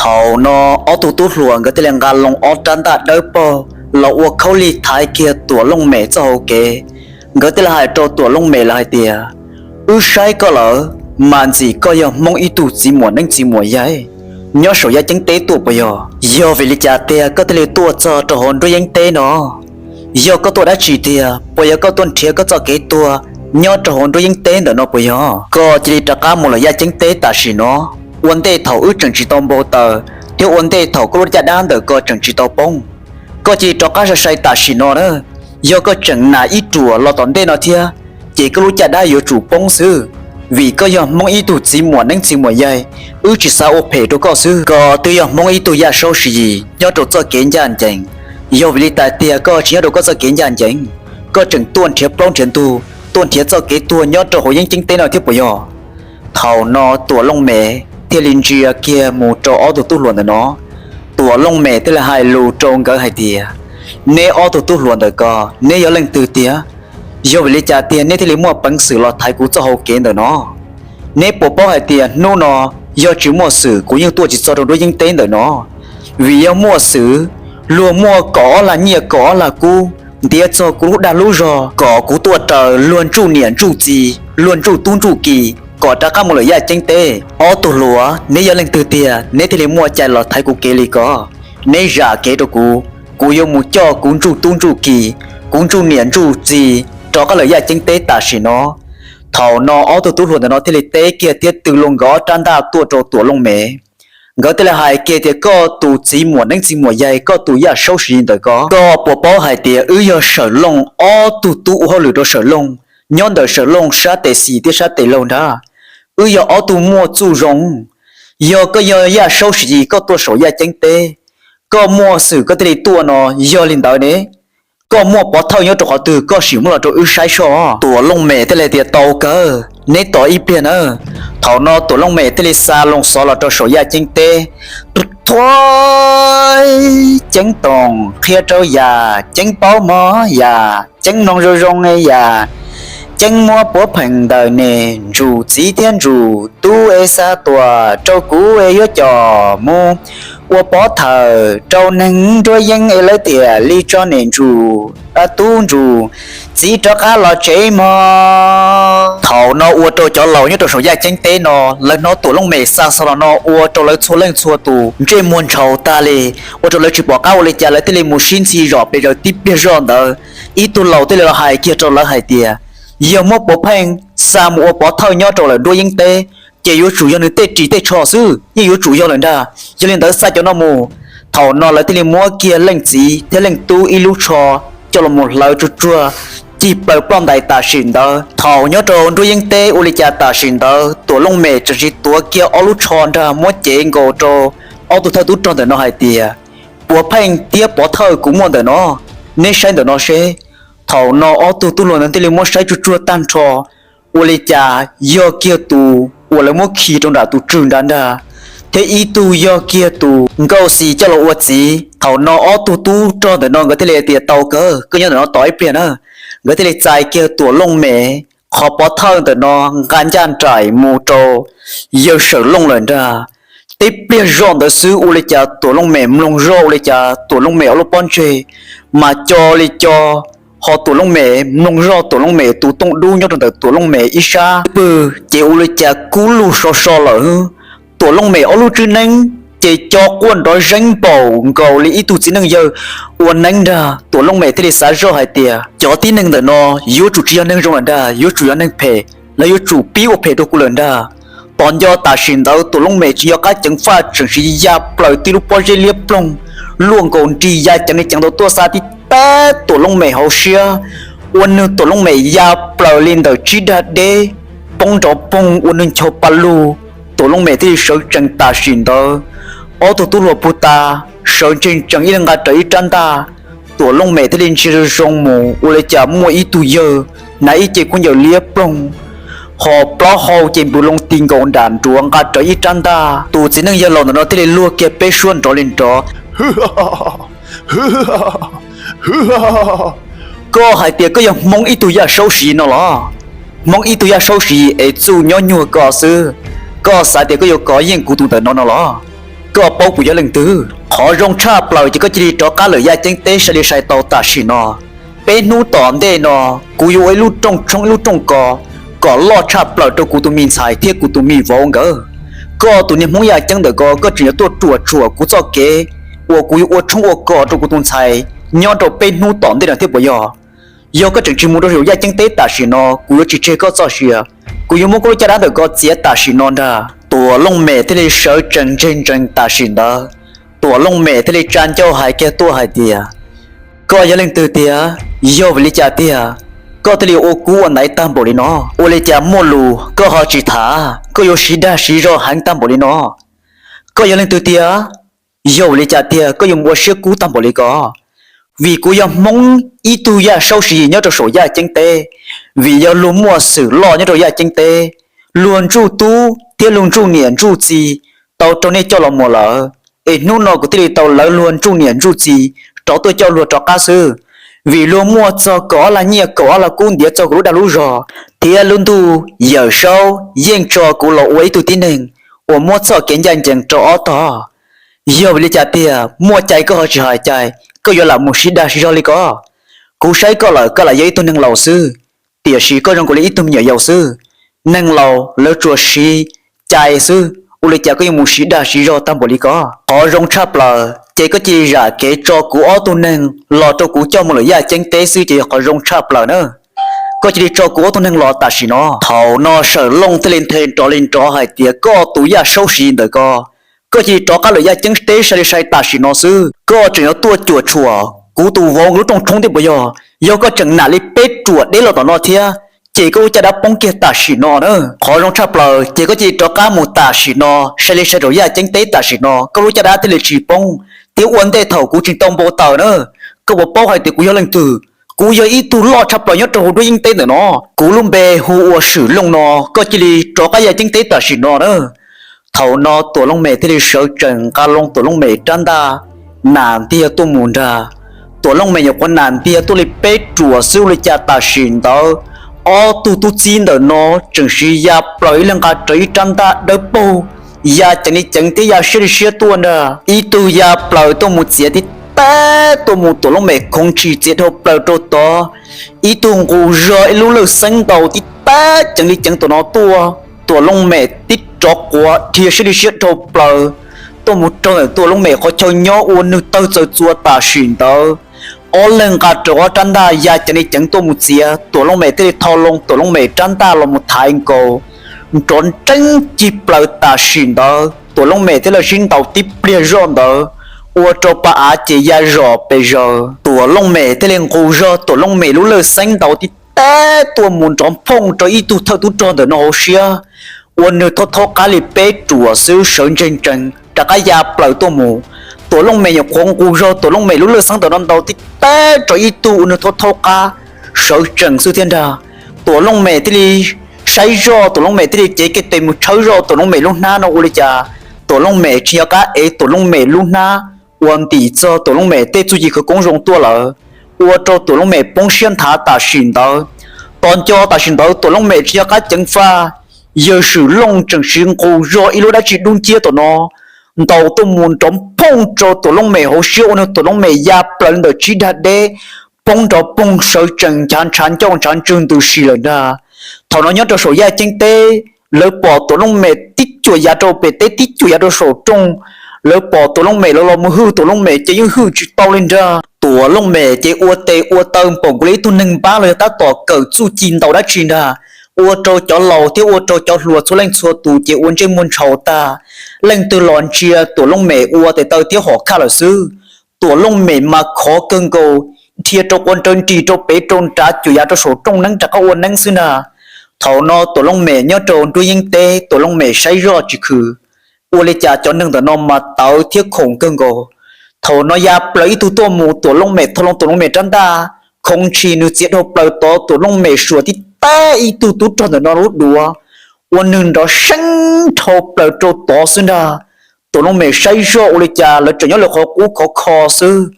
Thaum no ob tug tub hluas nkawd thiaj li nqa loo ob rab ntaj dawb paug los ua khaub lig thaiv kiag Tuam Looj Mem txoj hau kev. Nkawd thiaj li hais rau Tuam Looj Mem lawm hais tias, wb saib koj lawm mas ntxim koj yog Hmoob ib tug txiv muam neeb txiv muam yaig nyob saum yaj ceeb teb tuaj puas yog? Yog vim li cas tiag koj thiaj li tuaj txog rau hauv nruab yeeb teb no? Yog koj tuaj dab tsi tiag? Puas yog koj tuaj nrhiav koj txoj kev tuag nyob rau hauv nruab yeeb teb ntawm no puas yog? Koj cia li rov qab mus lawm yaj ceeb teb tam sim no, ua ntej thaum wb tseem tsis tau npau taws thiab ua ntej thaum koj lub caj dab ntawm ko tseem tsis tau poob. Koj cia li rov qab sai sai tam sim no na. Yog koj tseem nam ib ruam los tom ntej no thiab, ces koj lub caj dab yuav tsum poob xwb, vim koj yog Hmoob ib tug txiv muam neeb txiv muam yaig, wb tsis xav ua phem rau koj xwb. Koj twb yog Hmoob ib tug yaj saub Siv Yis nyob rau txoj kev ncaj ncees, yog vim li cas tiag koj tsis nyob rau koj txoj kev ncaj ncees? Koj tseem tuaj nrhiav plaub nrhiav ntug, tuaj nrhiav txoj kev tuag nyob rau hauv yeeb ceeb teb no thiab puas yog? Thaum no Tuam Looj Mem thiaj li ntsia kiag mus rau ob tug tub hluas ntawm no. Tuam Looj Mem thiaj li hais lus rau nkawd hais tias, neb ob tug tub hluas ntawm ko, neb yog leej twg tiag? Yog vim li cas tiag neb thiaj li muaj peev xwm los thaiv kuv txoj hau kev ntawm no? Neb puas paub hais tias hnub no yog tsis muaj xwm kuv yeej tuaj tsis txog rau nruab yeeb teb ntawm no? Vim yog muaj xwm, luag muaj kaum ob lag nyiaj kaum ob lag kub ntiav txog kuv lub dag lub zog kom kuv tuaj raws luag ntsuj niam ntsuj txiv, luag ntsuj tub ntsuj ki, kom rov qab mus lawm yaj ceeb teb. Ob tug hluas, neb yog leej twg tiag neb thiaj li muaj cai los thaiv kuv kev li ko? Neb zam kev rau kuv, kuv yuav mus coj kuv ntsuj tub ntsuj ki, kuv ntsuj niam ntsuj txiv rov qab lawm yaj ceeb teb tam sim no. Thaum no ob tug tub hluas ntawm no thiaj li teb kiag thiab tw loo nkawd ob rab ntaj tuaj rau Tuam Looj Mem. Nkawd thiaj li hais kiag tias, koj tus txiv muam neeb txiv muam yaig, koj tus yaj saub Siv Yis ntawm ko, koj puas paub hais tias wb yog Sawm Looj ob tug tub ua hauj lwm rau Sawm Looj, nyob ntawm Sawm Looj sab tes xis thiab sab tes laug nrab, wb yog ob tug muaj txuj zoo. Yog koj yog yaj saub Siv Yis koj tuaj saum yaj ceeb teb, koj muaj xwm koj thiaj li tuaj no, yog li ntawd ne, koj muaj pov thawj nyob rau qhov twg koj sim muab los rau wb saib soj. Tuam Looj Mem thiaj li tias, tau kawg, neb tos ib pliag nawb. Thaum no Tuam Looj Mem thiaj li xa loo xov los rau saum yaj ceeb teb, thua ceeb toom qhia rau yam ceeb paub mog, yam ceeb mloog zoo zoo yam ceeb muab puav pheej ntawm nes ntsuj txiv thiab ntsuj tub es xa tuaj rau kuv es yuav coj mus ua pov thawj rau neeg nruab yeeb es lawv thiaj li tso nes ntsuj tub ntsuj txiv rov qab los tsev mog. Thaum no ua rau cov laus nyob rau saum yaj ceeb teb no, lawv hnov Tuam Looj Mem xa xov los no ua rau lawv txhua leej txhua tus ntsej muag ntshaus tag li, ua rau lawv tsis pom qab ua li cas lawv thiaj li mus sib ntxhi zom pes zaws tib pliag zoj ntawd. Ib tug laus thiaj li los hais kiag rau lawv hais tias, yog muab puav pheej xa mus ua pov thawj nyob rau lawm nruab yeeb teb, ces yuav tsum yog nws tej ris tej tsho xwb, yeej yuav tsum yog lawm ntag. Yog li ntawd xa cov no mus. Thaum no lawv thiaj li muab kiag leej txiv thiab leej tub ib lub tsho coj los mus hlawv tsuag tsuag, cig plaws ploj ntais tam sim ntawd. Thaum nyob rau nruab yeeb teb ua li cas tam sim ntawd Tuam Looj Mem tseem tsis tuav kiag ob lub tsho nrag muab cev nkaus rau ob tug thawj tub rog ntawm no hais tias, puav pheej thiab pov thawj kuv muaj ntawm no, neb saib ntawm no seb. Thaum no ob tug tub hluas ntawd thiaj li muab saib tsuag tsuag tag nrho, ua li cas yog kiag tus uas lawv muab khi rau nram tus tswm nrad ntag, thiab ib tug yog kiag tus nkauj xis coj los ua txiv. Thaum no ob tug tub rog ntawm no nkawd thiaj li tias, tau kawg, koj nyob ntawm no tos ib pliag na. Nkawd thiaj li txais kiag Tuam Looj Mem qhov pov thawj ntawm no nqa ncaj nraim mus rau yawg Sawm Looj lawm ntag. Tib pliag zoj ntawd xwb ua li cas Tuam Looj Mem mloog zoj ua li cas Tuam Looj Mem ob lub pob ntseg mas co li co, ho Tuam Looj Mem mloog zoj Tuam Looj Mem tus tooj dub nyob rau ntawm Tuam Looj Mem ib sab pwg ces ua li cas kub lug so so lawm. Tuam Looj Mem ob lub tswb neeb ces co quaj nrov zeeb npaum nkaus li ib tug txiv neej yawg ua neeb ntag. Tuam Looj Mem thiaj li xav zoj hais tias, cov tib neeg ntawm no yuav tsum tsis yog neeg zoo lawm ntag, yuav tsum yog neeg phem, lawv yuav tsum pib ua phem rau kuv lawm ntag. Tos nco tam sim ntawd Tuam Looj Mem tsis nco qab ceev faj tseem siv ya plaws tib lub pob zeb liab ploog luaj nkaus nrig ya ceev li ceev ntau tuaj xa tib tag Tuam Looj Mem hauv siab, ua nws Tuam Looj Mem ya plaws li ntawm tsib dag deb, poob nrov poog ua nws nchau pa lug. Tuam Looj Mem thiaj li sawv tsees tam sim ntawd, ob tug tub hluas puag ta sawv ntsees tsees ib leeg nqa rawv ib rab ntaj. Tuam Looj Mem thiaj li ntsia zoo zoo mus ua li cas muaj ib tug yawg hnav ib ce khaub ncaws liab ploog, ho plaub hau ces npws loo ti nkaus nram nruav nqa rawv ib rab ntaj. Tus txiv neej yawg laus ntawm no thiaj li luag kiag peb suab nrov li nrov, koj hais tias koj yog Hmoob ib tug yaj saub Siv Yis no los? Hmoob ib tug yaj saub Siv Yis es txuj nyob nyuag koj xwb, koj xav tias koj yuav kov yeej kuv tus ntawm no no los? Koj paub kuv yog leej twg? Qhov zoo tshaj plaws ces koj cia li rov qab lawm Yaj Ceeb teb sai li sai tau tam sim no. Peb hnub tom ntej no kuv yuav ua ib lub rooj tshoob ib lub rooj kos kom loj tshaj plaws rau kuv tus me ntxhais thiab kuv tus me vauv nkawd. Koj tus niag Hmoob Yaj Ceeb ntawm ko, koj tseem yuav tuaj ruam tshuam kuv txoj kev uas kuv yuav ua tshoob ua kos rau kuv tus ntxhais nyob rau peb hnub tom ntej no thiab puas yog? Yog koj tseem tsis mus rau saum Yaj Ceeb teb tam sim no, kuv yuav tsis tseg koj txoj sia. Kuv yuav muab koj lub caj dab ntawm ko txiav tam sim no ntag. Tuam Looj Mem thiaj li sawv tsees ntseeg ntsees tam sim ntawd. Tuam Looj Mem thiaj li tsa ncauj hais kiag tuaj hais tias, koj yog leej twg tiag? Yog vim li cas tiag koj thiaj li ua kub ua ntaiv tag npaum li no? Ua li cas muaj lus koj ho tsis tham, koj yuav siv dag siv zog heev tag npaum li no? Koj yog leej twg tiag? Yog vim li cas tiag koj yuav mus ua siab kub tag npaum li ko? Vim kuv yog Hmoob ib tug Yaj Saub Siv nyob rau saum Yaj Ceeb teb, vim yog luag muaj xwm loj nyob rau Yaj Ceeb teb, luag ntsuj tub thiab luag ntsuj niam ntsuj txiv tau raug nej coj los muag lawm, es hnub no kuv thiaj li tau lawv luag ntsuj niam ntsuj txiv rov tuaj coj luag rov qab xwb. Vim luag muaj txog kaum ob lag nyiaj kaum ob lag kub ntiav txog kuv lub dag lub zog thiab lub ntuj, Yawm Saub yeej tso kuv los ua ib tug tib neeg uas muab txoj kev ncaj ncees rau ob tog. Yog vim li cas tiag muaj cai koj ho tsis hais cai, koj yuav lam mus siv dag siv zog li ko? Kuv saib koj lawm koj lam yog ib tug neeg laus xwb, tiam sis koj zoo nkaus li ib tug me nyuam yaus xwb. Neeg laus lawv tsuas siv cai xwb, ua li cas koj yuav mus siv dag siv zog tag npaum li ko? Qhov zoo tshaj plaws ces koj cia li zam kev tso kuv ob tug neeg los rau kuv coj mus lawm Yaj Ceeb teb xwb ces yog qhov zoo tshaj plaws na. Koj cia li tso kuv ob tug neeg los tam sim no. Thaum no Sawm Looj thiaj li nthe nrov li nrov hais tias, koj tus Yaj Saub Siv ntawm ko, koj cia li rov qab lawm Yaj Ceeb teb sai li sai tam sim no xwb. Koj tseem yuav tuaj cuam tshuam kuv tus vauv lub rooj tshoob thiab puas yog? Yog koj tseem nam li peb ruam deb los tom no thiab, ces koj lub caj dab poob kiag tam sim no na. Qhov zoo tshaj plaws ces koj cia li rov qab mus tam sim no, sai li sai rau Yaj Ceeb teb tam sim no, koj lub caj dab thiaj li tsis poob thiab ua ntej thaum kuv tsis tau npau taws na. Koj puas paub hais tias kuv yog leej twg? Kuv yog ib tug loj tshaj plaws nyob rau hauv nruab yeeb teb ntawm no. Kuv lub npe hu ua Swm Looj no, koj cia li rov qab Yaj Ceeb teb tam sim no na. Thaum no Tuam Looj Mem thiaj li sawv tsees nqa loo Tuam Looj Mem rab ntaj, nam ntiag tuaj mus nrag. Tuam Looj Mem nyuam qhuav nam ntiag tuaj li peb ruam xwb ua li cas tam sim ntawd ob tug tub txib ntawm no tseem siv ya plaws ib leeg nqa rawv ib rab ntaj dawb paug, ya ceev li ceev thiab ya siab li siab tuaj ntag. Ib tug ya plaws tuaj mus txiav tib teb tuaj mus Tuam Looj Mem khoov ntshis txiav dhau plaws rau tod. Ib tug nqus zog ib lub lawj xeeb ntaus tib teb ceev li ceev tom no tuaj. Tuam Looj Mem tib rov quav dhia siab li siab dhau plaws tuaj mus raug ntawm Tuam Looj Mem qhov chaw nyob ua nws tawg txaws txuas tam sim ntawd. Ob leeg nqa rawv ob rab ntaj ya ceev li ceev tuaj mus txiav, Tuam Looj Mem thiaj li tho loo Tuam Looj Mem rab ntaj los mus thaiv nkaus, nrov nreeb cig plaws tam sim ntawd Tuam Looj Mem thiaj li sib ntaus tib pliag zoj ntawd, ua rau pa av ces ya zom pes zaws. Tuam Looj Mem thiaj li nqus zog Tuam Looj Mem lub lawj xeeb ntaus tib teb tuaj mus nrov phooj rau ib tug thawj tub rog ntawm no hauv siab, ua nws thaub thaub qab li peb ruam xwb sawv ntsees tsees rov qab ya plaws tuaj mus. Tuam Looj Mem nyuam qhuav nqus zog Tuam Looj Mem lub lawj xeeb ntawm no ntaus tib teb rau ib tug ua nws thaub thaub qab sawv tsees xwb thiab ntag. Tuam Looj Mem thiaj li saib zoj, Tuam Looj Mem thiaj li cev kiag tes mus tshawb zoj Tuam Looj Mem lub hnab no ua li cas Tuam Looj Mem tsis nco qab ev Tuam Looj Mem lub hnab uas ntim txog Tuam Looj Mem tej txuj ci khawv koob zoo tuaj lawm, ua rau Tuam Looj Mem poob siab nthav tam sim ntawd. Tos nco tam sim ntawd Tuam Looj Mem tsis nco qab ceev faj, yawg Swm Looj tseem siv nqus zog ib lub dab tsi dub nciab tom no ntaus tuaj mus nrov phooj rau Tuam Looj Mem hauv siab ua nws Tuam Looj Mem ya plaws li ntawm tsib dag deb, poob nrov poog sawv tsees nchav ntshav ncauj ntshav ntswg ntws si lawm ntag. Thaum no nyob rau saum yaj ceeb teb, lawv pom Tuam Looj Mem tib cuam yav rau pem teb tib cuam yav rau saum rooj, lawv pom Tuam Looj Mem lawv los mus hwj Tuam Looj Mem ces yeej hwj tsis tau li ntag. Tuam Looj Mem ces ua tes ua taw npaum nkaus li ib tug neeg npab los yog tab tom kawm txuj ci ntaus dab tsi ntag, ua rau cov laus thiab ua rau cov hluas txhua leej txhua tus ces ua ntsej muag ntshaus tag. Leej twg los ntsia Tuam Looj Mem ua tes taw thiab hom khaj lawm xwb. Tuam Looj Mem mas khov kawg nkaus, dhia rau qua nraws nris rau pem rau nrad cuam yav rau saum rooj neeb rov qab ua neeb xwb ntag. Thaum no Tuam Looj Mem nyob rau nruab yeeb teb, Tuam Looj Mem saib zoj tsis khwm, ua li cas cov neeg ntawm no mas tawv thiab khoom kawg nkaus. Thaum no ya plaws ib tug tuaj mus, Tuam Looj Mem thau loo Tuam Looj Mem rab ntaj, khoov ntshis nws txiav dhau plaws tod, Tuam Looj Mem suam tib teb ib tug tub rog ntawm no lub duav, ua nws nrov seeb dhau plaws rau tod xwb ntag. Tuam Looj Mem saib zoj ua li cas lawv tseem nyob lawv qhov qub khov kho xwb.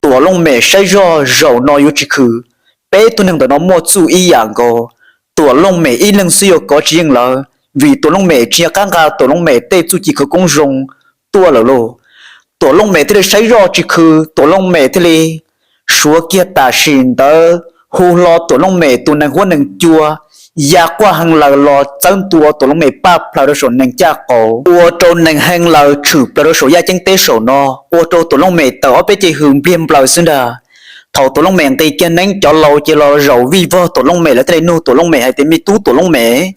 Tuam Looj Mem saib zoj zaum no yuav tsis khwm, peb tug neeg ntawm no muaj txuj ib yam nkaus. Tuam Looj Mem ib leeg xwb yuav kov tsis yeej lawv, vim Tuam Looj Mem tsis nco qab nqa Tuam Looj Mem tej txuj ci khawv koob zoo tuaj lawm lauj. Tuam Looj Mem thiaj li saib zoj tsis khw, Tuam Looj Mem thiaj li suav kiag tam sim ntawd hu hlo Tuam Looj Mem tus nees huab nees cua ya quaj hee laws los txawb ntua Tuam Looj Mem paj plaws rau saum nees caj qaum, ua rau nees hee laws tshwm plaws rau saum yaj ceeb teb saum no, ua rau Tuam Looj Mem tawm ob peb ce hws npliag nplaws xwb ntag. Thaum Tuam Looj Mem nqis kiag neeb cov laus ces los zaum vij vog Tuam Looj Mem lawv thiaj li nug Tuam Looj Mem hais tias me tub Tuam Looj Mem,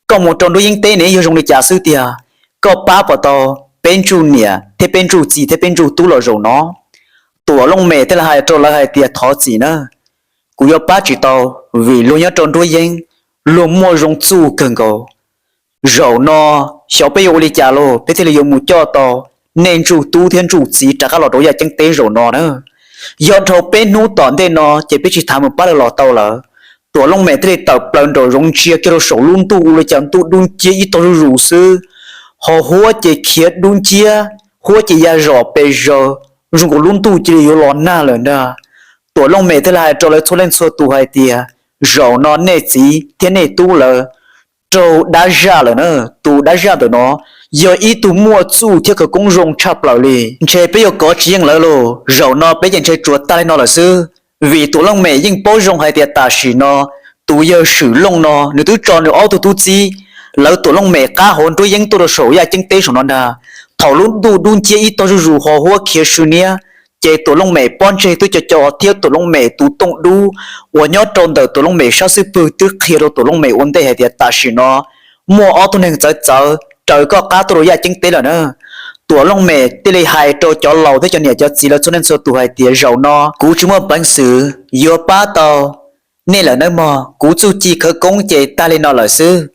koj mus rau nruab yeeb teb ne yog zoo li cas xwb tiag, koj pab puas tau peb ntsuj niam thiab peb ntsuj txiv thiab peb ntsuj tub los zaum no? Tuam Looj Mem thiaj li hais rau lawv hais tias thov txim na, kuv yuav pab tsis tau, vim luag nyob rau nruab yeeb, luag muaj zoo txuj kawg nkaus. Zaum no xyov peb yuav ua li cas lauj, peb thiaj li yuav mus coj tau nej ntsuj tub thiab ntsuj txiv rov qab los rau yaj ceeb teb zaum no na. Yog dhau peb hnub tom ntej no ces peb tsis tham mus pab lawv los tau lawm. Tuam Looj Mem thiaj li tawm plaws nraum zoov ntsia kiag rau saum lub ntuj ua li cas ntuj dub nciab ib tog zuj zus xwb, ho huab ces khiav dub nciab, huab ces ya zom pes zaws, zoo nkaus lub ntuj cia li yuav los nag lawm ntag. Tuam Looj Mem thiaj li hais rau lawv txhua leej txhua tus hais tias zaum no nej txiv thiab nej tub lawv raug dab zaj lawm na. Tus dab zaj ntawm no yog ib tug muaj txuj thiab khawv koob zoo tshaj plaws li, ntshe peb yuav kov tsis yeej lawv lauj. Zaum no peb ces ntshe tsuas tag li no lawm xwb. Vim Tuam Looj Mem yeej paub zoo hais tias tam sim no tus yawg Swm Looj no nws twb tso nws ob tug tub txib lawv Tuam Looj Mem qab hauv nruab yeeb tuaj rau saum yaj ceeb teb saum no ntag. Thaum lub ntuj dub nciab ib tog zuj zus ho huab khiav sw niab, ces Tuam Looj Mem pob ntseg twb co co thiab Tuam Looj Mem tus tooj dub uas nyob rau ntawm Tuam Looj Mem sab xub pwg twb qhia rau Tuam Looj Mem ua ntej hais tias tam sim no muaj ob tug neeg txawv txawv raws koj qab tuaj rau yaj ceeb teb lawm na. Tuam Looj Mem thiaj li hais rau cov laus thiab cov niam cov txiv lawv txhua leej txhua tus hais tias zaum no kuv tsis muaj peev xwm yuav pab tau nej lawm nawb mog, kuv txuj ci khawv koob ces tag li no lawm xwb.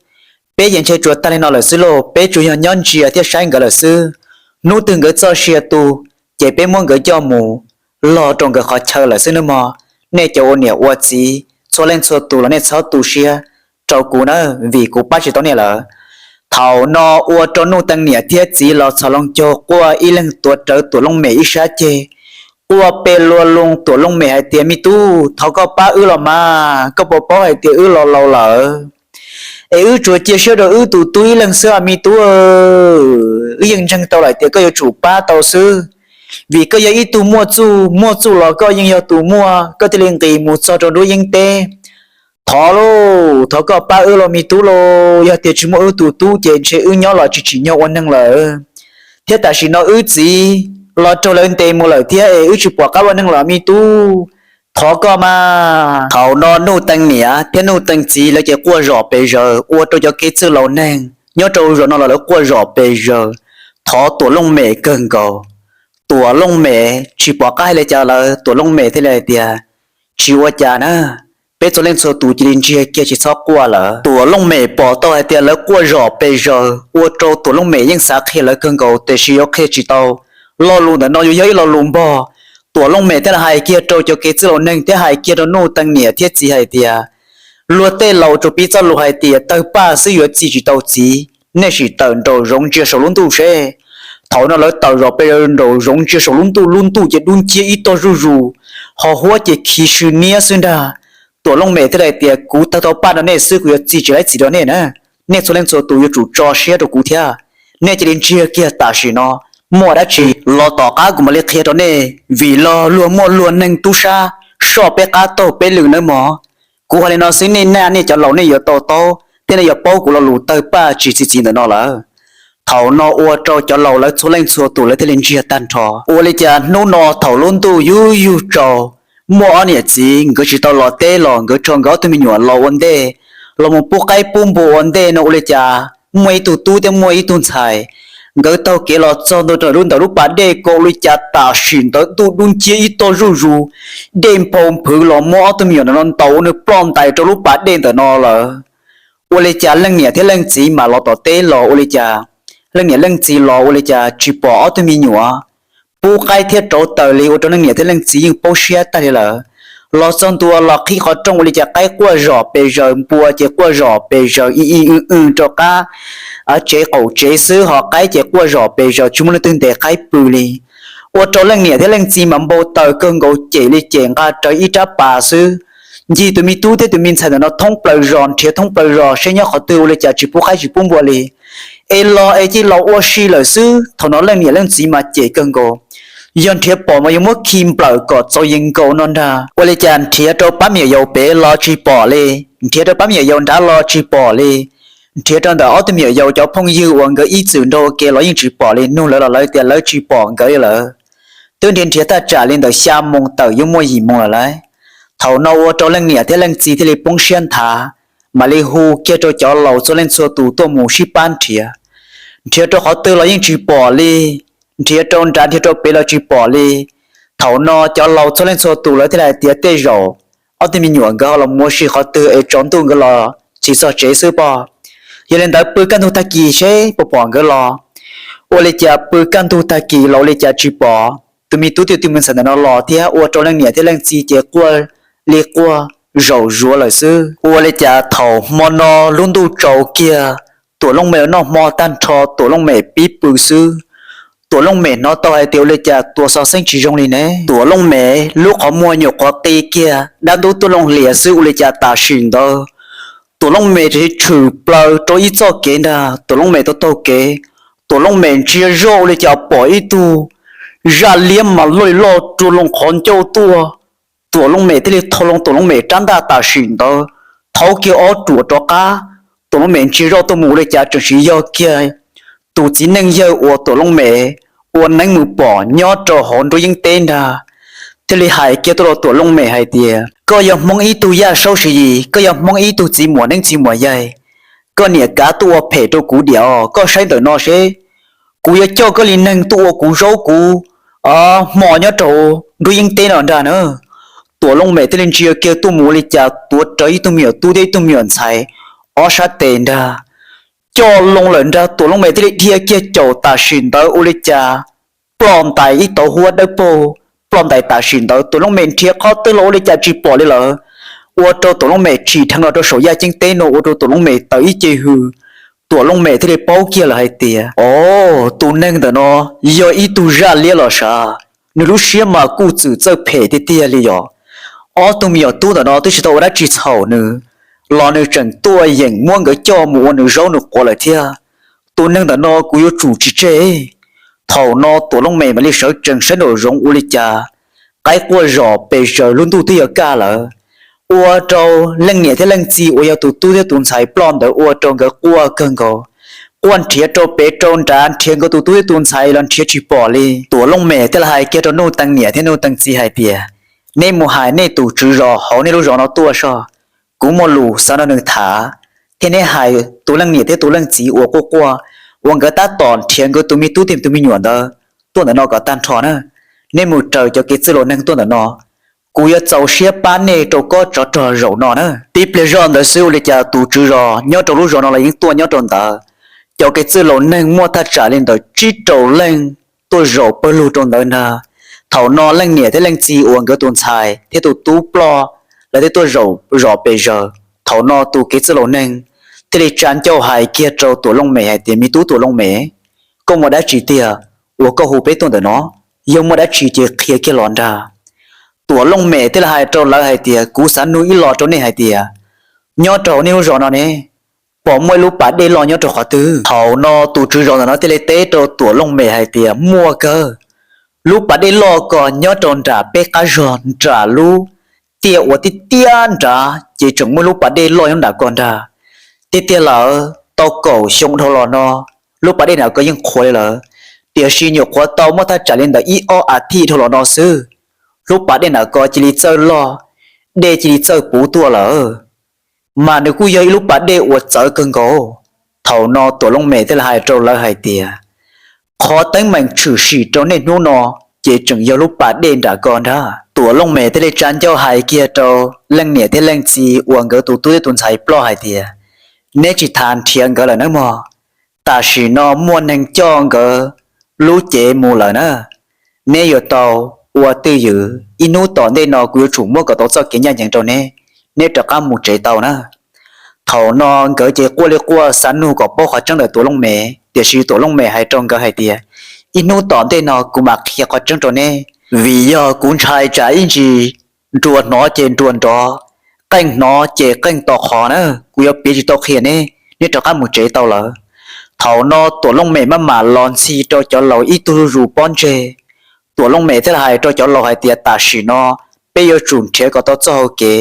Peb ces ntshe tsuas tag li no lawm xwb lauj, peb tsuas yog nyob ntsia thiab saib nkawd lawm xwb. Hnub twg nkawd txoj sia tu, ces peb muab nkawd coj mus log rau nkawd qhov chaw lawm xwb nawb mog. Nej cov ua niam ua txiv txhua leej txhua tus los nej txhob tu siab rau kuv na, vim kuv pab tsis tau nej lawm. Thaum no ua rau Nuj Teev niam thiab txiv los txhos loo caug quaj ib leeg tuav rawv Tuam Looj Mem ib sab ceg, quaj pe lua loo Tuam Looj Mem hais tias me tub, thov koj pab wb los mas, koj puas paub hais tias wb los laus lawm es wb tsuas cia siab rau wb tus tub ib leeg xwb me tub. Wb yeej ntseeg tau lawm tias koj yuav tsum pab tau xwb, vim koj yog ib tug muaj txuj, muaj txuj los koj yeej yog tus muaj, koj thiaj li nqis mus txog rau nruab yeeb teb. Thov lauj, thov koj pab wb los me tub lauj, yog tias tsis muaj wb tus tub ces ntshe wb nyob los tsis tsim nyog ua neeg lawm, thiab tam sim no wb txiv los raug lawv ntes mus lawm thiab es wb tsis pom qab ua neeg lawm me tub, thov koj mas. Thaum no Nuj Teev niam thiab Nuj Teev txiv lawv ces quaj zom pes zaws ua rau cov kev txwj laus neeg nyob rau zos no los lawv quaj zom pes zaws, thov Tuam Looj Mem kawg nkaus. Tuam Looj Mem tsis pom qab hais li cas lawm, Tuam Looj Mem thiaj li hais tias tsis ua cas na, peb txhua leej txhua tus cia li ntsiag kiag tsis txhob quaj lawm. Tuam Looj Mem pom tau hais tias lawv quaj zom pes zaws ua rau Tuam Looj Mem yeej xav qhia lawv kawg nkaus tiam sis yuav qhia tsis tau. Lo lus ntawm no yuav yog ib lo lus npog. Tuam Looj Mem thiaj li hais kiag rau cov kev txwj laus neeg thiab hais kiag rau Nuj Teev niam thiab txiv hais tias luag tej laus tsuas piv txoj lus hais tias tawg paj xwb yuav txi tsis tau txiv, nej sim tawm nraum zoov ntsia saum lub ntuj seb. Thaum no lawv tawm zom pes zaws nraum zoov ntsia saum lub ntuj, lub ntuj ces dub nciab ib tog zuj zus, ho huab ces khiv sw niab xwb ntag. Tuam Looj Mem thiaj li hais tias kuv tawg tau paj rau nej xwb kuv yuav txi tsis laib txiv rau nej na. Nej txhua leej txhua tus yuav tsum tso siab rau kuv thiab. Nej cia li ntsiag kiag tam sim no, muaj dab tsi los tom qab kuv mam li qhia rau nej, vim los luag muaj luag neeg tub sab soj peb qab taug peb lw nawb mog. Kuv hais li no xwb nej naj nej cov laus nej yuav to taub thiab nej yuav paub kuv lo lus tawg paj tsis txi txiv ntawm no lawm. Thaum no ua rau cov laus lawv txhua leej txhua tus lawv thiaj li ntsiag tag nrho. Ua li cas hnub no thaum lub ntuj yug yug tsaus, muaj ob niam txiv nkawd tsis tau los teb los nkawd tso nkawd ob tug me nyuam los ua ntej, los mus pub qaib pub npua ua ntej no ua li cas muaj ib tug tub thiab muaj ib tug ntxhais, nkawd taug kev los txog ntua rau ntawm lub pas dej ko ua li cas tam sim ntawd ntuj dub nciab ib tog zuj zus, dej nphau nphwv los muab ob tug me nyuam ntawm no ntaus ua nws ploj ntais rau lub pas dej ntawm no lawm. Ua li cas leej niam thiab leej txiv mam los tom teb los ua li cas, leej niam leej txiv los ua li cas tsis pom ob tug me nyuam, pub qaib thiab rauv taws li ua rau leej niam thiab leej txiv yeej paub siab tag li lawm. Los txog ntua los qhib qhov rooj ua li cas qaib quaj zom pes zaws, npua ces quaj zom pes zaws ib ib w w rau qab tsev qaum tsev xwb, ho qaib ces quaj zom pes zaws tsis muaj leej twg ntes qaib pw li. Ua rau leej niam thiab leej txiv mas npau taws kawg nkaus, cem li cem nqa rawv ib rab pas xwb, ncig tus me tub thiab tus me ntxhais ntawm no thoob plaws zos, nrhiav thoob plaws zos seb nyob qhov twg ua li cas tsis pub qaib tsis pub npua li. es los es cia li los ua si lawm xwb. Thaum no leej niam leej txiv mas cem kawg nkaus, yog nrhiav pom mas yuav muab khi nplawm kom txaus yees nkaus no ntag. Ua li cas nrhiav rau pab me nyuam yaus pem los tsis pom li, nrhiav rau pab me nyuam yaus nrad los tsis pom li, nrhiav rau ntawm ob tug me nyuam yaus cov phooj ywg uas nkawd ib txwm nrog ua ke los yeej tsis pom li, nug lawv los lawv tias lawv tsis pom nkawd li lawm. Twb nrhiav nrhiav thaj tsam li ntawm xya moos tawm yuav muaj yim moos lawm lauj. Thaum no ua rau leej niam thiab leej txiv thiaj li poob siab nthav, mam li hu kiag rau cov laus txhua leej txhua tus tuaj mus sib pab nrhiav. Nrhiav rau qhov twg los yeej tsis pom li, nrhiav rau nrad nrhiav rau pem los tsis pom li. Thaum no cov laus txhua leej txhua tus lawv thiaj li hais tias tej zaum ob tug me nyuam nkawd ho los mus ua si qhov twg es tsaus ntuj nkawd los tsis txog tsev xwb pob. Yog li ntawd pw kaj ntug tag kis seb puas pom nkawd los. Ua li cas pw kaj ntug tag kis los ua li cas tsis pom. Tus me tub thiab tus me ntxhais ntawm no los thiab ua rau leej niam thiab leej txiv ces quaj li quaj zaum zuav lawm xwb. Ua li cas thaum hmo no lub ntuj tsaus kiag, Tuam Looj Mem noj hmo tag nrho Tuam Looj Mem pib pw xwb. Tuam Looj Mem hnov tau hais tias ua li cas tus xov xeeb tsis zoo li ne. Tuam Looj Mem lub qhov muag nyuam qhuav qi kiag, dab ntub tuaj loo hlias xwb ua li cas tam sim ntawd Tuam Looj Mem tshwm plaws rau ib txoj kev ntag. Tuam Looj Mem taug taug kev, Tuam Looj Mem ntsia zoj ua li cas pom ib tug zaj liab mas loj li loj rua loo qhov ncauj tuaj. Tuam Looj Mem thiaj li thau loo Tuam Looj Mem rab ntaj tam sim ntawd, thaub kiag ob ruam rov qab. Tuam Looj Mem ntsia zoj tuaj mus ua li cas tseem sim yog kiag tus txiv neej yawg uas Tuam Looj Mem ua neeb mus pom nyob rau hauv nruab yeeb teb ntag. Thiaj li hais kiag tuaj rau Tuam Looj Mem hais tias, koj yog Hmoob ib tug yaj saub siv yis, koj yog Hmoob ib tug txiv muam neeb txiv muam yaig, koj niam kav tuaj ua phem rau kuv diam os. Koj saib ntawm no seb, kuv yuav coj koj li neeg tuaj ua kuv zaub kuv hmo nyob rau nruab yeeb teb no ntag na. Tuam Looj Mem thiaj li ntsia kiag tuaj mus ua li cas tuav rawv ib tug me nyuam tub thiab ib tug me nyuam ntxhais ob sab tes ntag, coj loo lawm ntag. Tuam Looj Mem thiaj li dhia kiag caum tam sim ntawd ua li cas ploj ntais ib tauv huab dawb paug, ploj ntais tam sim ntawd. Tuam Looj Mem nrhiav qhov twg los ua li cas tsis pom li lawm, ua rau Tuam Looj Mem tsim dheev los rau saum yaj ceeb teb no ua rau Tuam Looj Mem tawm ib ce hws. Tuam Looj Mem thiaj li paub kiag lawm hais tias, o, tus neeg ntawm no yog ib tug zaj liab los sav, nws lub siab mas kuj txwm txawj phem tiag tiag li yom. Ob tug me nyuam tub ntawm no twb tsis tau ua dab tsi txhaum nws, los nws tseem tuaj yeem muab nkawd coj mus ua nws zaub nws quav lawm thiab. Tus neeg ntawm no kuv yuav tsum tsis tseg. Thaum no Tuam Looj Mem mam li sawv tsees saib nraum zoov ua li cas qaib quaj zom pes zaws lub ntuj twb yuav kaj lawm. Ua rau leej niam thiab leej txiv uas yog tus tub thiab tus ntxhais ploj ntawd ua rau nkawd quaj kawg nkaus, quaj nrhiav rau pem rau nrad nrhiav nkawd tus tub thiab tus ntxhais los nrhiav tsis pom li. Tuam Looj Mem thiaj li hais kiag rau Nuj Tees niam thiab Nuj Tees txiv hais tias, neb mus hais nej tus tswv zos hauv nej lub zos no tuaj soj, kuv muaj lus xav nrog nws tham, thiab neb hais tus leej niam thiab tus leej txiv uas quaj quaj uas nkawd tab tom nrhiav nkawd tus me tub thiab tus me nyuam ntawd tuaj ntawm no kom tag nrho na. Neb mus raws cov kev txwj laus neeg tuaj ntawm no, kuv yuav txaus siab pab nej rau kob tsov rog zaum no na. Tib pliag zoj ntawd xwb ua li cas tus tswv zos nyob rau lub zos no los yeej tuaj nyob rau ntawd. Cov kev txwj laus neeg muaj thaj tsam li ntawm tsib rau leej tuaj zaum pawg lug rau ntawd ntag. Thaum no leej niam thiab leej txiv uas nkawd tus ntxhais thiab tus tub ploj, lawv thiaj tuaj zaum zom pes zaws. Thaum no tus kev txwj laus neeg thiaj li tsa ncauj hais kiag rau Tuam Looj Mem hais tias, me tub Tuam Looj Mem, koj muaj dab tsi tiag uas koj hu peb tuaj ntawm no? Yog muaj dab tsi ces qhia kiag los nrag. Tuam Looj Mem thiaj li hais rau lawv hais tias, kuv xav nug ib los rau nej hais tias, nyob rau hauv nej lub zos no ne, puas muaj ib lub pas dej loj nyob rau qhov twg? Thaum no tus tswv zos ntawm no thiaj li teb rau Tuam Looj Mem hais tias, muaj kawg. Lub pas dej loj ko nyob rau nram peb qab zog nram lub tiaj uas tiaj tiaj nrad ces tseem muaj lub pas dej loj nyob nram ko ntag. Tiag tiag lawm tau kaum xyoo dhau los no, lub pas dej nram ko yeej qhuav li lawm, tiam sis nyuam qhuav tau muaj thaj tsam li ntawm ib ob as thiv dhau los no xwb, lub pas dej nram ko cia li txawj loj, dej cia li txawj puv tuaj lawm. Mas nws kuj yog ib lub pas dej uas txawv kawg nkaus. Thaum no Tuam Looj Mem thiaj li hais rau lawv hais tias, qhov teeb meem tshwm sim rau nej hnub no ces tseem yog lub pas dej nram ko ntag. Tuam Looj Mem thiaj li tsa ncauj hais kiag rau leej niam thiab leej txiv uas nkawd tus tub thiab tus ntxhais ploj hais tias, neb tsis tas nrhiav nkawd lawm nawb mog. Tam sim no muaj neeg coj nkawd lub cev mus lawm na. Neb yuav tau ua twj ywm, ib hnub tom ntej no kuv yuav tsum muab kom tau txoj kev ncaj ncees rau neb, neb rov qab mus tsev tau na. Thaum no nkawd ces quaj li quaj xav nug kom paub qhov tseeb ntawm Tuam Looj Mem, tiam sis Tuam Looj Mem hais rau nkawd hais tias, ib hnub tom ntej no kuv mam qhia qhov tseeb rau neb, vim yog kuv ntshai tsam ib ntsis nruas hnov ces nruas nrov, qeej hnov ces qeej to qhov na, kuv yuav piav tsis tau qhia neb, neb rov qab mus tsev tau lawm. Thaum no Tuam Looj Mem maj mam los ntxhi rau cov laus ib tug zuj zus pob ntseg. Tuam Looj Mem thiaj li hais rau cov laus hais tias tam sim no peb yuav tsum nrhiav kom tau txoj hau kev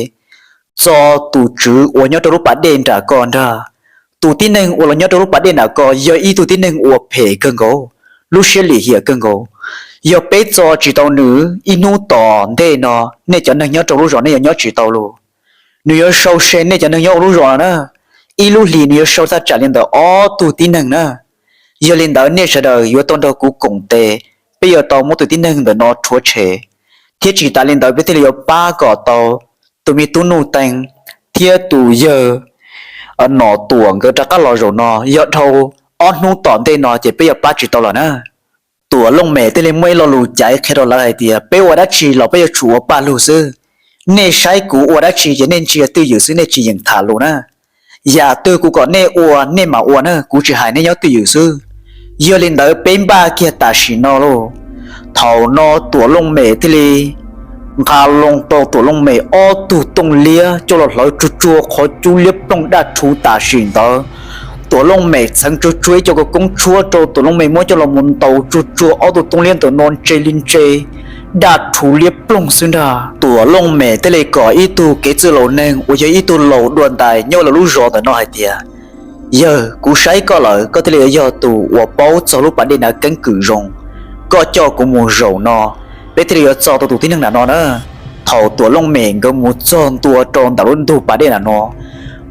txo tus tswv uas nyob rau lub pas dej nram ko ntag. Tus tib neeg uas los nyob rau lub pas dej nram ko yog ib tug tib neeg uas phem kawg nkaus, lub siab lim hiam kawg nkaus. Yog peb txo tsis tau nws ib hnub tom ntej no, nej cov neeg nyob rau lub zos nej yuav nyob tsis tau lus. Nws yuav sau se nej cov neeg nyob ua lub zos no na. Ib lub hlis nws yuav sau thaj tsam li ntawm ob tug tib neeg na. Yog li ntawd nej sawv daws yuav tau nrog kuv koom tes, peb yuav tau muab tus tib neeg ntawm no rhuav tshem, thiab tsis tas li ntawd peb thiaj li yuav pab kom tau tus me tub Nuj Teev thiab tus yawg Nom Tuam nkawd rov qab los zaum no. Yog dhau ob hnub tom ntej no ces peb yuav pab tsis tau lawm na. Tuam Looj Mem thiaj li muaj ib lo lus caiv qhia rau lawv hais tias peb ua dab tsi los peb yuav tsum ua paj lug xwb. Nej saib kuv ua dab tsi ces nej ntsia twj ywm xwb, nej tsis yeem tham lus na. Yam twg kuv kom nej ua nej mam ua na, kuv tsis hais nej nyob twj ywm xwb. Yog li ntawd peb npaj kiag tam sim no lauj. Thaum no Tuam Looj Mem thiaj li nqa loo rau Tuam Looj Mem ob tug tooj liab coj los hlawv tsuag tsuag qhov cub liab ploog daj rhuv tam sim ntawd. Tuam Looj Mem txheev tsuag tsuag ib co khawv koob tshuab rau Tuam Looj Mem muab coj los mus ntaus tsuag tsuag ob tug tooj liab ntawm no ntse li ntse, daj rhuv liab ploog xwb ntag. Tuam Looj Mem thiaj li kom ib tug kev txwj laus neeg uas yog ib tug laus dua ntais nyob lawv lub zos ntawm no hais tias, yawg, kuv saib koj lawm, koj thiaj li yog tus uas paub txog lub pas dej nram keeb kwm zoo. Koj coj kuv mus zaum no, peb thiaj li yuav txo tau tus tib neeg nram no na. Thaum Tuam Looj Mem nkawd mus txog ntua rau ntawm lub ntug pas dej nram no,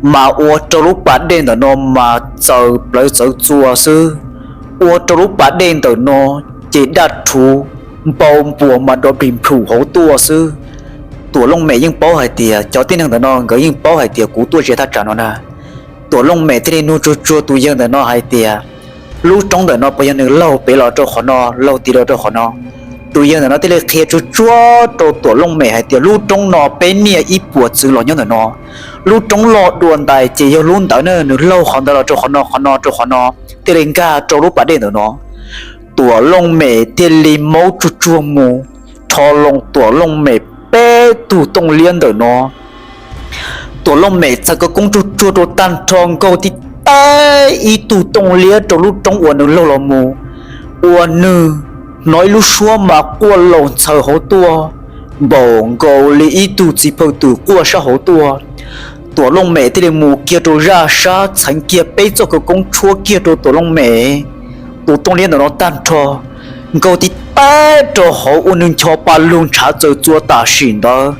mas ua rau lub pas dej ntawm no mas txawv plawv txawv txua xwb. Ua rau lub pas dej ntawm no ces daj rhuv npau npuas mas dov plig nplhum hauv tuaj xwb. Tuam Looj Mem yeej paub hais tias cov tib neeg ntawm no nkawd yeej paub hais tias kuv tuaj ze thaj tsam no na. Tuam Looj Mem thiaj li nug tsuag tsuag tus yawg ntawm no hais tias, lub roob ntawm no puas yog nws laug pem los rau qhov no, laug tid los rau qhov no? Tus yawg ntawm no thiaj li qhia tsuag tsuag rau Tuam Looj Mem hais tias lub roob no peb niaj ib puas txwv los nyob ntawm no. Lub roob loj dua ntais ces yog lub ntawd na, nws laug qhov ntawd los rau qhov no, qhov no rau qhov no, thiaj li nkag rau lub pas dej ntawm no. Tuam Looj Mem thiaj li maub tsuag tsuag mus, rho loo Tuam Looj Mem peb tug tooj liab ntawm no. Tuam Looj Mem txhais khawv koob tsuag tsuag rau tag nrho nkaug tib taig ib tug tooj liab rau lub roob uas nws laug los mus, ua nws hnov ib lub suab mas quaj laus ntxhaws hauv tuaj, npaum nkaus li ib tug txiv phaw twm quaj sab hauv tuaj. Tuam Looj Mem thiaj li mus kiag rau zaj sab txheev kiag peb txoj khawv koob tshuab kiag rau Tuam Looj Mem tus tooj liab ntawm no tag nrho, nkaug tib taig rau hauv ua nws ncho pa lug ntshav txawv txua tam sim ntawd.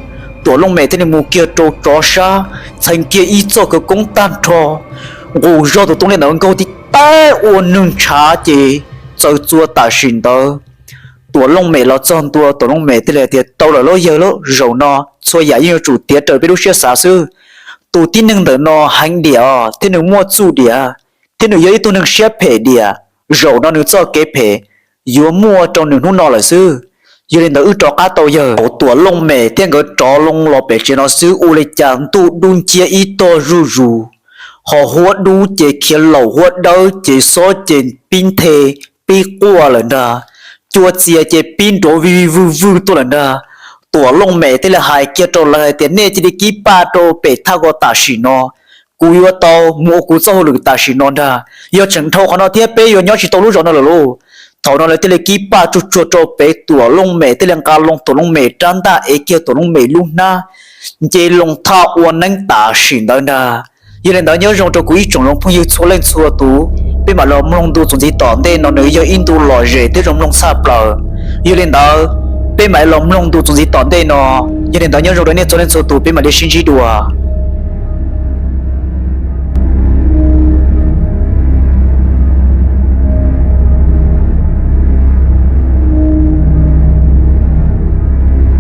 Tuam Looj Mem thiaj li mus kiag rau tsov sab txheev kiag ib txoj khawv koob tag nrho, nqus zog tus tooj liab ntawd nkaug tib taig ua nws ntshav ces txawv txua tam sim ntawd. Tuam Looj Mem los txog ntua, Tuam Looj Mem thiaj li hais tias, tau lawm lauj yawg lauj, zaum no txhua yam yeej yuav tsum tiav raws peb lub siab xav xwb. Tus tib neeg ntawm no heev diam os, thiab nws muaj txuj diam, thiab nws yog ib tug neeg siab phem diam. Zaum no nws txoj kev phem yuav muaj rau nws hnub no lawm xwb. Yog li ntawd wb rov qab tau yawg. Thaum Tuam Looj Mem thiab nkawd rov loo los pem tsev no xwb, ua li cas ntuj dub nciab ib tog zuj zus, ho huab dub ces khiav laum, huab dawb ces xob ces pib nthe, pib quaj lawm ntag. Cua txias ces pib nrov vij vij vwj vwj tuaj lawm ntag. Tuam Looj Mem thiaj li hais kiag rau lawv hais tias, nej cia li kib paj rau pem thaj ko tam sim no, kuv yuav tau mus ua kuv txoj hauj lwm tam sim no ntag. Yog tseem dhau qhov no thiab peb yuav nyob tsis tau lub zos no lawm lauj. Thaum no lawv thiaj li kib paj tsuag tsuag rau pem, Tuam Looj Mem thiaj li nqa loo Tuam Looj Mem rab ntaj ev kiag Tuam Looj Mem lub hnab, nce loo thaj ua neeb tam sim ntawd ntag. Yog li ntawd nyob zoo rau kuv ib tsoom zoo phooj ywg txhua leej txhua tus, peb mam los mloog ntu txuas ntxiv tom ntej no, nws yog ib ntu lom zem thiab zoo mloog tshaj plaws. Yog li ntawd, peb mam los mloog ntu txuas ntxiv tom ntej no. Yog li ntawd nyob zoo rau nej txhua leej txhua tus, peb mam li sib ntsib dua.